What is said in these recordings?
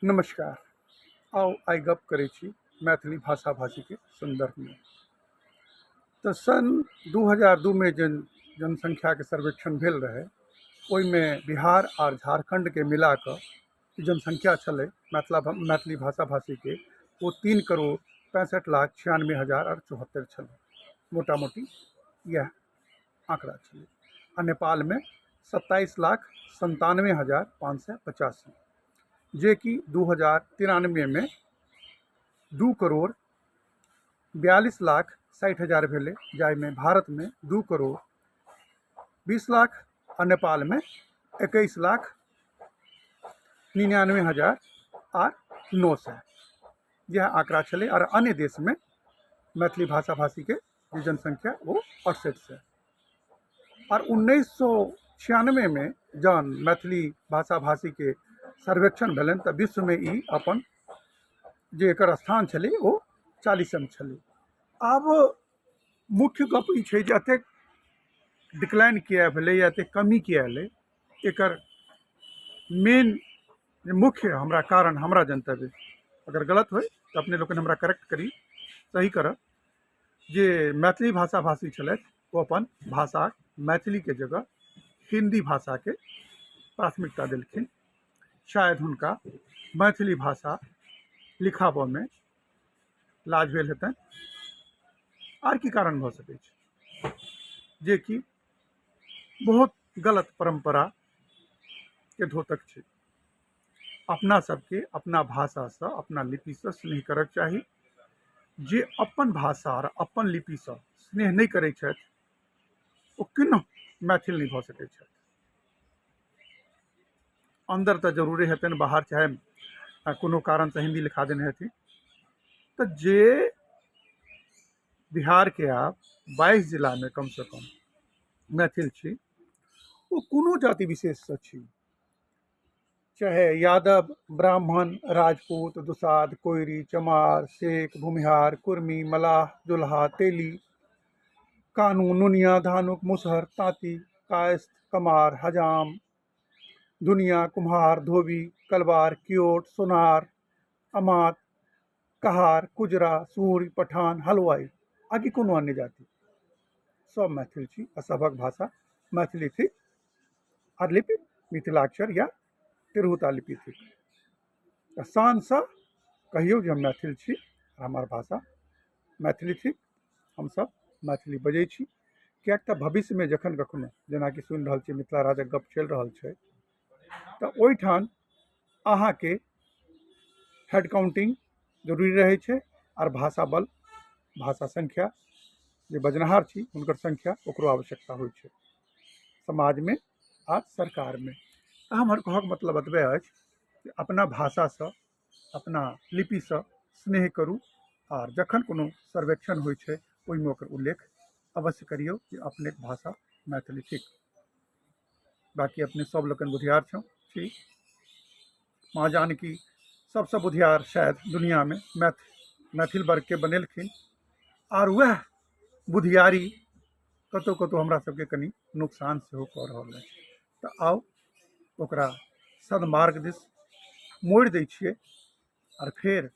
नमस्कार। आउ आइ गप करै छी मैथिली भाषा भाषीके सन्दर्भमे। तऽ सन 2002मे जन जनसङ्ख्याके सर्वेक्षण भेल रहै, ओहिमे बिहार आर झारखण्डके मिला कऽ जनसङ्ख्या छलै मैथिली भाषा भाषीके, ओ 3,65,96,074 छलै। मोटा मोटी इएह आँकड़ा छलै। आ नेपालमे 27,97,585, जेकि 2093मे 2,42,60,000 भेलै, जाहिमे भारतमे 2 करोड़ 20 लाख आ नेपालमे 21,99,000 आर 900, इएह आँकड़ा छलै। आर अन्य देशमे मैथिली भाषा भाषीके जे जनसंख्या ओ 6800। आर 1996मे जहन मैथिली भाषा भाषीके सर्वेक्षण भेलनि तऽ विश्वमे ई अपन जे एकर स्थान छलै ओ 40म छलै। आब मुख्य गप ई छै जे एतेक डिक्लाइन किया भेलै या एतेक कमी किया एलै। एकर मेन मुख्य हमरा कारण हमरा जनतव्य, अगर गलत होइ तऽ अपने लोकनि हमरा करेक्ट करी, सही करब, जे मैथिली भाषा भाषी छलथि ओ अपन भाषा मैथिलीके जगह हिन्दी भाषाके प्राथमिकता देलखिन। शायद हुनका मैथिली भाषा लिखाबऽमे लाज भेल हेतनि, आर की कारण भऽ सकै छै, जेकि बहुत गलत परम्पराके द्योतक छै। अपना सबके अपना भाषासँ अपना लिपिसँ स्नेह करक चाही। जे अपन भाषा आओर अपन लिपिसँ स्नेह नहि करै छथि ओ किन्नहुँ मैथिल नहि भऽ सकै छथि। अन्दर तऽ जरूरे हेतनि, बाहर चाहे कोनो कारणसँ हिन्दी लिखा देने हेथिन। तऽ जे बिहारके आब 22 जिलामे कमसँ कम मैथिल छी, ओ कोनो जाति विशेषसँ छी, चाहे यादव, ब्राह्मण, राजपूत, दुसाध, कोइरी, चमार, शेख, भूमिहार, कुर्मी, मलाह, जोलहा, तेली, कानू, नुनिया, धानुक, मुसहर, ताँती, कायस्थ, कमार, हजाम, दुनिया, कुम्हार, धोबी, कलवार, कियोट, सोनार, अमात, कहार, कुजरा, सूरी, पठान, हलवाइ आदि कोनो अन्य जाति, सब मैथिल छी आ सभक भाषा मैथिली थिक आर लिपि मिथिलाक्षर या तिरहुता लिपि थिक। तऽ शानसँ कहियौ जे हम मैथिल छी, हमर भाषा मैथिली थिक, हमसभ मैथिली बजै छी। किएक तऽ भविष्यमे जखन कखनो जेनाकि सुनि रहल छी मिथिला राज्यक गप चलि रहल छै, तऽ ओहिठाम अहाँके हेड काउंटिंग जरूरी रहै छै आर भाषा बल, भाषा संख्या, जे बजनिहार छी हुनकर संख्या, ओकरो आवश्यकता होइ छै समाजमे आ सरकारमे। तऽ हमर कहक मतलब एतबे अछि जे अपना भाषासँ अपना लिपिसँ स्नेह करू आर जखन कोनो सर्वेक्षण होइ छै ओहिमे ओकर उल्लेख अवश्य करियौ जे अपनेक भाषा मैथिली थिक। बाँकी अपने सब लोकनि बुधियार छौ छी। माँ जानकी सबसँ बुधियार शायद दुनिआँमे मैथिल वर्गके बनेलखिन आर वएह बुधियारी कतहु कतहु हमरा सबके कनि नुकसान सेहो कऽ रहल अछि। तऽ आउ ओकरा सदमार्ग दिस मोड़ि दै छियै आर फेर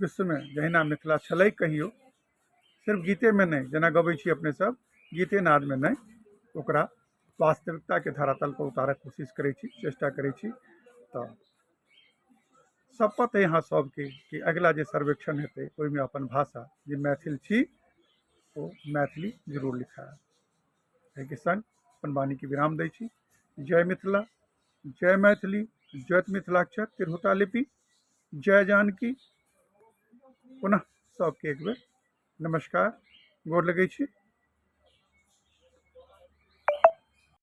विश्वमे जहिना मिथिला छलै कहियो, सिर्फ गीतेमे नहि, जेना गबै छी अपने सब गीते नादमे नहि, ओकरा वास्तविकताके धरातल पर उतारक कोशिश करै छी, चेष्टा करै छी। तऽ शपथ अइ अहाँ सबके कि अगिला जे सर्वेक्षण हेतै ओहिमे अपन भाषा जे मैथिल छी ओ मैथिली जरूर लिखायब। एहिके संग अपन वाणीके विराम दै छी। जय मिथिला, जय मैथिली, जय मिथिलाक्षर तिरहुता लिपि, जय जानकी। पुनः सबके एक बेर नमस्कार, गोर लगै छी।